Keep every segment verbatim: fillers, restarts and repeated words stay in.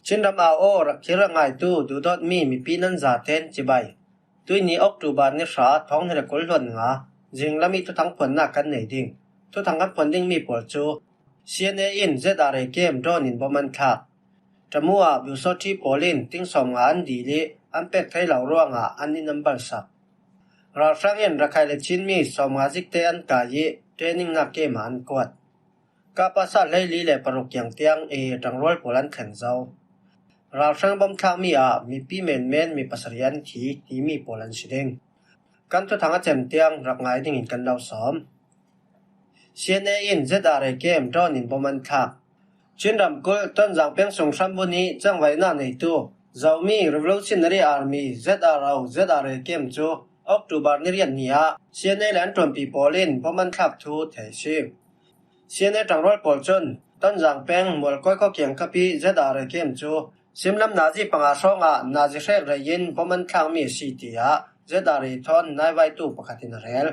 Chin ram au aw rak thlir a ngaitu duhdawtmi mipi nan zaten cibai. Tuini October ni hra thawng hnih le kul hluan nga zinglam i thuthang phuannak kan nei ding. Thuthang kan phuan dingmi pawl cu C N A in Z R A kem drone in bom an thlak. Tamu ah Biusawṭhi pawl in ting sawmnga an dil i an pek thei lo ruangah an in an balsak. Ralhrang in Rakhai le Chinmi sawmnga zikte an kai i training nak kem ah an kuat. Kapasa hleili le paruk kiang tiang i ṭangrual pawl an thleng zo. Ralhrang bom thlakmi ah mipi menmen mi pasarih an thi timi pawl an si ding. Kan thuthang a cem tiang rak ngai dingin kan lo sawm. C N A in Z R A kem drone in bom an thlak. Chin ramkulh Tonzang peng sung hrambu nih cangvaihnak neitu Zomi Revolutionary Army, Z R O, Z R A kem cu October ni riat ni ah C N A le an ṭuanpi pawl in bom an thlak thu thei a si. C N A ṭangrual pawl cun Tonzang peng Mualkawi khuakiang khuapi Z R A kem cu simlam nazi panga hrawngah nazi hrek rei in bom an thlakmi a si, tiah Z R A thawn naivaitu pakhat in a rel.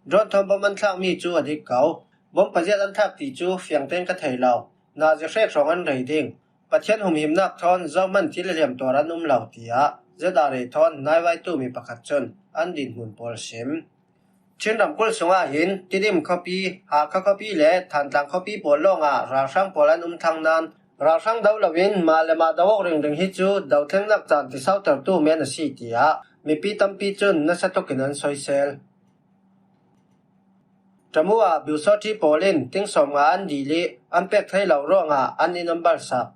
Drone thawn bom an thlakmi cu a dik ko. Bom paziat an thlak ti cu fiang tein ka thei lo. Nazi hrek hrawng an rei ding. Pathian humhimnak thawn zohman thil a hliam tuar an um lo, tiah Z R A thawn naivaitu mi pakhat cun an dinhmun pawl a sim. Chin ramkulh sungah hin Tidim khuapi, Hakha khuapi le Thantlang khuapi pawl lawngah ralhrang pawl an um thlang nain ralhrang do loin mah le mah do awk ringring hi cu dothlengnak caan tisautertu men a si, tiah mipi tampi cun nasa tukin an soisel. Tamu ah Biusawṭhi pawl in ting sawmnga an dil i an pek thei lo ruangah an in an balsak.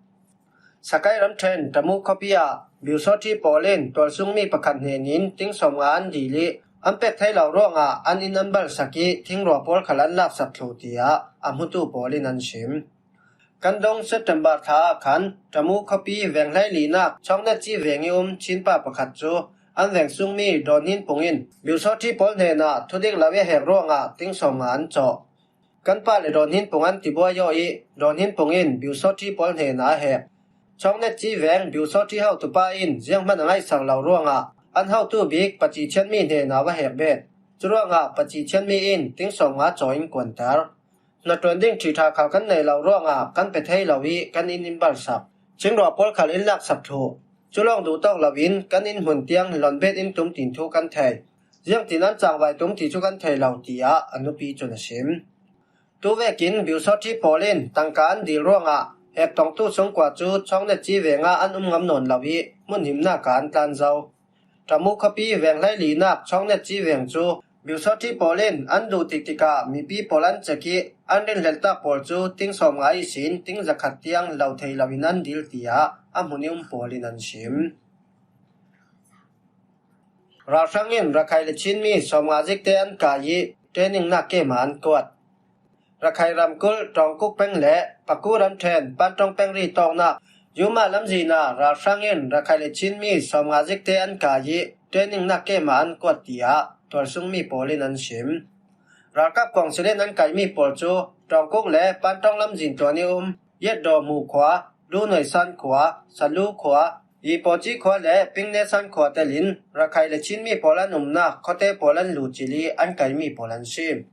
Sakai ramṭhen Tamu khuapi ah Biusawṭhi pawl in tualsungmi pakhat hnenin ting sawmnga an dil i an pek thei lo ruangah an in an balsak i thingrua pawl khal an laksak thluh, tiah a hmutu pawl in an sim. Kan dong September thla ah khan Tamu khuapi veng hleilinak Chawngnetci veng i um Chinpa pakhat cu an veng sungmi Dawn Hnin Pung in Biusawṭhi pawl hnenah thudik lo i a hek ruangah ting sawmnga an cawh. Kan pa le Dawn Hnin Pung an tibuai aw i Dawn Hnin Pung in Biusawṭhi pawl hnenah a hek. Chawngnetci veng Biusawṭhi hotupa in zianghman a ngaihsak lo ruangah an hotu bik Paci Chianmi hnenah va hek bet. Curuangah Paci Chianmi in ting sawmnga caw in kuanter. Hnaṭuan ding ṭhihṭha khal kan nei lo ruangah kan pe thei lo i kan in in balsak. Chingrua pawl khal in laksak thluh. Cu lawng duhtawk loin kan in hmun tiang lonbet in tum tin thu kan thei. Ziangtin an cangvai tum ti cu kan thei lo, tiah a nupi cun a sim. Tuvekin Biusawṭhi pawl in tangka an dil ruangah hek tongtu sungkua cu Chawngnetci vengah an um ngam nawn lo i hmunhimnak ah an tlan zo. Tamu khuapi veng hleilinak Chawngnetci veng cu Biusawṭhi pawl in an duh tik tikah mipi pawl an cek i an rinhlelhtak pawl cu ting sawmnga ihsin ting zakhat tiang lo thei loin an dil, tiah a hmun i um pawl in an sim. Ralhrang in Rakhai le Chinmi sawmnga zikte an kai i training nak kem ah an kuat. Rakhai ramkulh Ṭawngkuk peng le Paku ramṭhen Pantawng peng ri tawknak Yuma lamzin ah ralhrang in Rakhai le Chinmi sawmnga zikte an kai i training nak kem ah an kuat, tiah tualsungmi pawl in an sim. Ralkap kawngsil in an kaimi pawl cu Ṭawngkuk le Pantawng lamzin tuan i um Yetdaw Hmu khua, Dunuai San khua, Salu khua, Yipawci khua le Pingnesan khua telin Rakhai le Chinmi pawl an umnak khuate pawl an luhcil i an kaimi pawl an si.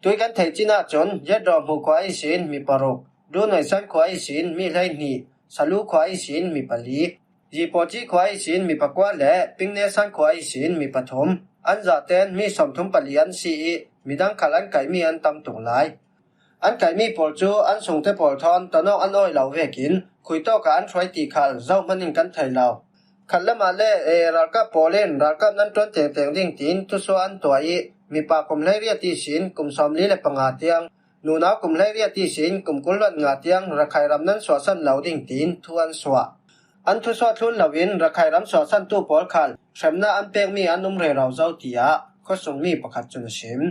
Tui kan theih cin ahcun Yetdaw Hmu khua ihsin mi paruk, Dunuai San khua ihsin mi hleihnih, Salu khua ihsin mi pali, Yipawci khua ihsin mi pakua le Pingnesan khua ihsin mi pathum, an zaten mi sawmthum pali an si i midang khal an kaimi an tam tuk lai. An kaimi pawl cu an sungte pawl thawn tonawk an awih lo vekin khuitawk ah an hruai ti khal zohman in kan thei lo. Khat lam ah le, ee, ralkap pawl in ralkap nan ṭuan tengteng ding tiin thusuah an tuah i mipa kum hleiriat ihsin kum sawmli le panga tiang, nunau kum hleiriat ihsin kum kul hluan nga tiang Rakhai ram nan suahsan lo ding tiin thu an suah. An thusuah thlun loin Rakhai ram suahsantu pawl khal hremnak an pekmi an um rero zo, tiah khuasungmi pakhat cun a sim.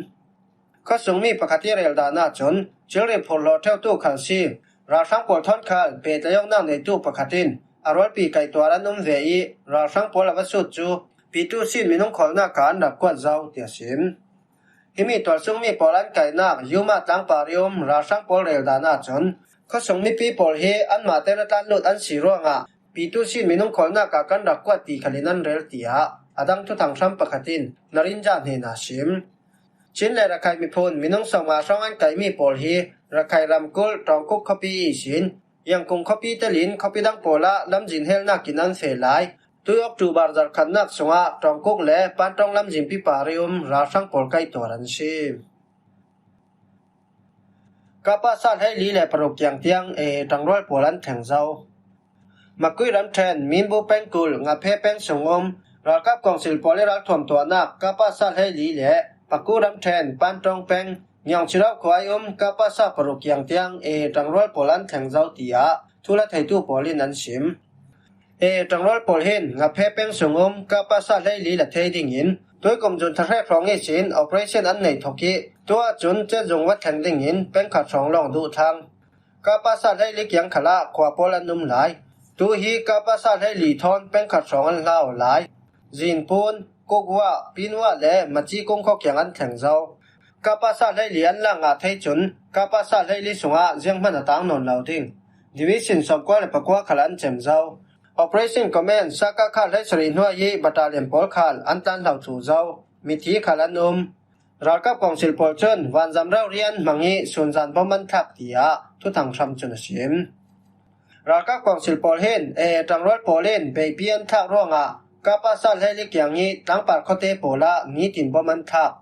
Khuasungmi pakhat i rel dan ahcun thilri phurhlawh ṭheutu khal si. Ralhrang pawl thawn khal pehtlaih awknak neitu pakhat in a rualpi kaihtuar an um ve i ralhrang pawl a va sut cu Pitu Sin minung khawlnak ah an rak kuat zo, tiah a sim. Himi tualsungmi pawl an kaihnak Yuma tlangpar i um ralhrang pawl rel dan ahcun khuasung mipi pawl hi anmah tein a tlan lut an si ruangah Pitu Sin minung khawlnak ah kan rak kuat ti khal in an rel, tiah a dang thuthang hram pakhat in Narinja hnenah a sim. Chin le Rakhai miphun minung sawmnga hrawng an kaihmi pawl hi Rakhai ramkulh Ṭawngkuk khuapi ihsin Yangkung khuapi telin khuapi dang pawlah lamzin helnak in an feh lai. Tui October zarhkhatnak sungah Tawngkuk le Pantawng lamzinpi par i um ralhrang pawl kaituar an si. Kapasa hleili le paruk kiang tiang A A tangrual pawl an thleng zo. Makui ramṭhen Minbu pengkul Ngaphe peng sung um ralkap kawngsil pawl i ralthuam tuahnak Kapasa hleili le Paku ramṭhen Pantawng peng Nyawngchirau khua i um Kapasa paruk kiang tiang A A tangrual pawl an thleng zo, tiah thu la theitu pawl in an sim. A A tangrual pawl hin Ngaphe peng sung um Kapasa hleili la thei dingin tuikum zun tharek hrawng ihsin operation an nei thawk i, tuah cun cezung va thleng dingin peng khat hrawng lawng duh thlang. Kapasa hleili kiang khalah khua pawl an um lai. Tu hi Kapasa hleili thawn peng khat hrawng an hlau lai. Zinpun, Kukwa, Pinwa le Maci kung khua kiang an thleng zo. Kapasa hleili an lak ngah thei cun Kapasa hleili sungah zianghman a tang nawn lo ding. Division sawmkua le pakua khal an cem zo. Operation Command Sakakha hleisarih hnuai i battalion pawl khal an tlan hlo thluh zo. Mithi khal an um. Ralkap kawngsil pawl cun vanzam rori an hmang i sunzan bom an thlak, tiah thuthang hram cun a sim. Ralkap kawngsil pawl hin A A tangrual pawl in beipi an thlak ruangah Kapasa hleili kiang i tlangpar khuate pawlah nitin bom an thlak.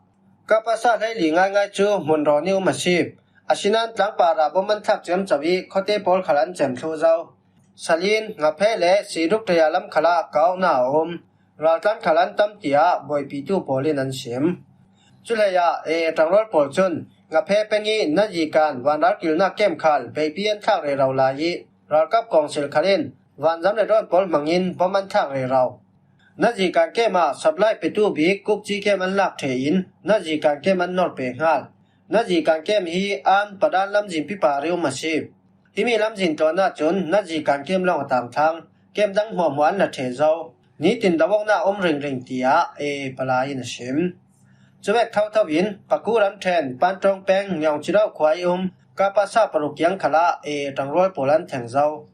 Kapasa hleili ngaingai cu hmunrawn i um a si. Asinain tlangpar ah bom an thlak ciamco i khuate pawl khal an cem thluh zo. Salin, Ngaphe le Siduk Taya lam khalah kauhna a um. Raltlan khal an tam, tiah buaipitu pawl in an sim. Culeiah A A tangrual pawl cun Ngaphe peng i Nazikan vanralkilnak kem khal beipi an thlak rero lai i ralkap kawngsil khal in vanzam le drone pawl hmangin bom an thlak rero. Nazikan kem ah supply petu bik Kukci kem an lak ṭheh in Nazikan kem an nor pe hngal. Nazikan kem hi An Padan lamzinpi par i um a si. Himi lamzin tluan ahcun Nazikan kem lawng a tang thlang. Kem dang hmuahhmuah an la ṭheh zo. Nitin do awknak a um ringring, tiah A A palai in a sim. Cuvek thotho in Paku ramṭhen Pantawng peng Nyawngcirau khua i um Kapasa paruk kiang khalah A A tangrual pawl an thleng zo.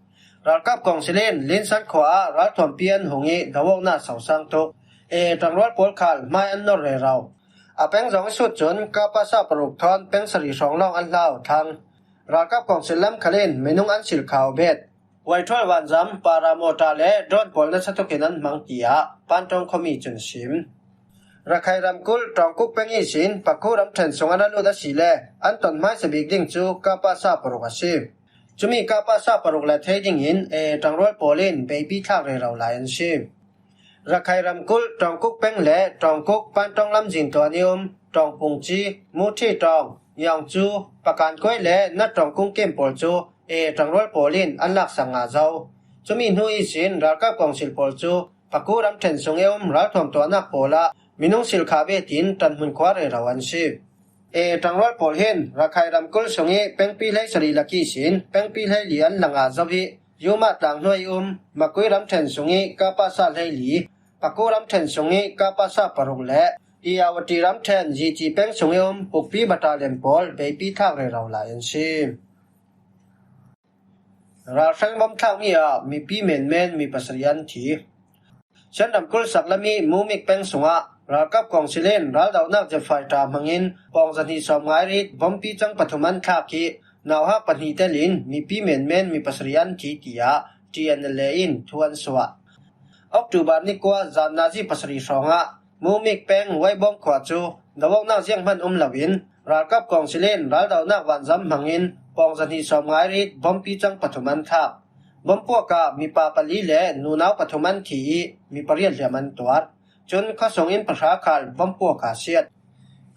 Ralkap kawngsil in Linsan khua ah ralthuampi an hung i do awknak sosang tuk. A A tangrual pawl khal hmai an nor rero. A peng zong i sut cun Kapasa paruk thawn peng sarih hrawng lawng an hlau thlang. Ralkap kawngsil lam khal in minung an silh khau bet. Waithual vanzam, paramawta le drone pawl nasa tuk in an hmang, tiah Pantawng khuami cun a sim. Rakhai ramkulh Tawngkuk peng ihsin Paku ramṭhen sung an a lut a si le an ton hmaisa bik ding cu Kapasa paruk a si. Cumi Kapasa paruk la thei dingin A A tangrual pawl in beipi thlak rero lai an si. Rakhai ramkulh Tawngkuk peng le Tawngkuk Pantawng lamzin tuan i um Tawngpungci, Muṭhi Tawng, Yawngcu, Pakankuai le Nat Tawngkung kem pawl cu A A tangrual pawl in an laksak ngah zo. Cumi hnu ihsin ralkap kawngsil pawl cu Paku ramṭhen sung i um ralthuam tuahnak pawl ah minung silh khah betin ṭanhmun khua rero an si. A A tangrual pawl hin Rakhai ramkulh sung i pengpi hleisarih lak ihsin pengpi hleili an la ngah zo i, Yuma tlang hnuai i um Makui ramṭhen sung i Kapasa hleili, Paku ramṭhen sung i Kapasa paruk le Iyawati ramṭhen Yici peng sung i um Pukpi battalion pawl beipi thlak rero lai an si. Ralhrang bom thlakmi ah mipi menmen mi pasarih an thi. Shan ramkulh saklam i Mumik peng sungah ralkap kawngsil in raldohnak jet fighter hmangin pawng zahnih sawm ngai rit bompi cang pathum an thlak i nauhak pahnih telin mipi menmen mi pasarih an thi, tiah T N L A in thu an suah. October ni kua zan nazi pasarih hrawngah Mumik peng Waibawng khua cu do awknak zianghman um loin ralkap kawngsil in raldohnak vanzam hmangin pawng zahnih sawm ngai rit bompi cang pathum an thlak. Bompuak ah mipa pali le nunau pathum an thi i mi pariat hliam an tuar. Cun khuasung inn pahra khal bompuak ah a siat.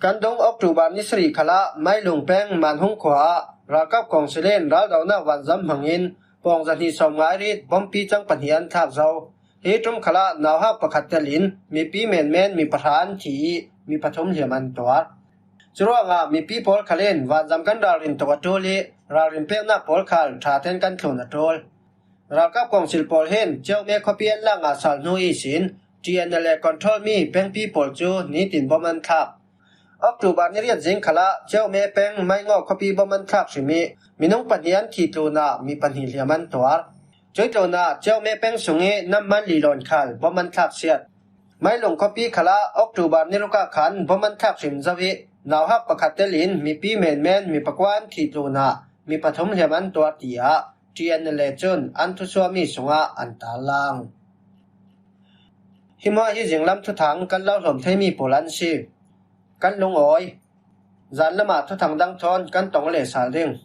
Kan dung October ni sarih khalah Mailung peng Manhung khua ah ralkap kawngsil in raldohnak vanzam hmangin pawng zahnih sawm ngai rit bompi cang pahnih an thlak zo. Hi ṭum khalah nauhak pakhat telin mipi menmen mi pahra an thi i mi pathum hliam an tuar. Curuangah mipi pawl khal in vanzam kan ralrin tuk a ṭul i ralrin peknak pawl khal ṭha tein kan thlun a ṭul. Ralkap kawngsil pawl hin Ciaume khuapi an lak ngah sal hnu ihsin T N L A control mi pengpi pawl cu nitin bom an thlak. October ni riat zing khalah Ciaume peng Maingaw khuapi bom an thlak hrim i minung pahnih an thi tlunah mi pahnih hliam an tuar. Cui tlunah Ciaume peng sung i Namman Lilawn khal bom an thlak siat. Mailung khuapi khalah October ni ruk ah khan bom an thlak hrim zo i nauhak pakhat telin mipi menmen mi pakua an thi tlunah mi pathum hliam an tuar, tiah T N L A cun an thusuahmi sungah an tarlang. Hi hmuah hi zinglam thuthang kan lo hlawm theimi pawl an si. Kan lungawi. Zan lamah thuthang dang thawn kan tong leh sal ding.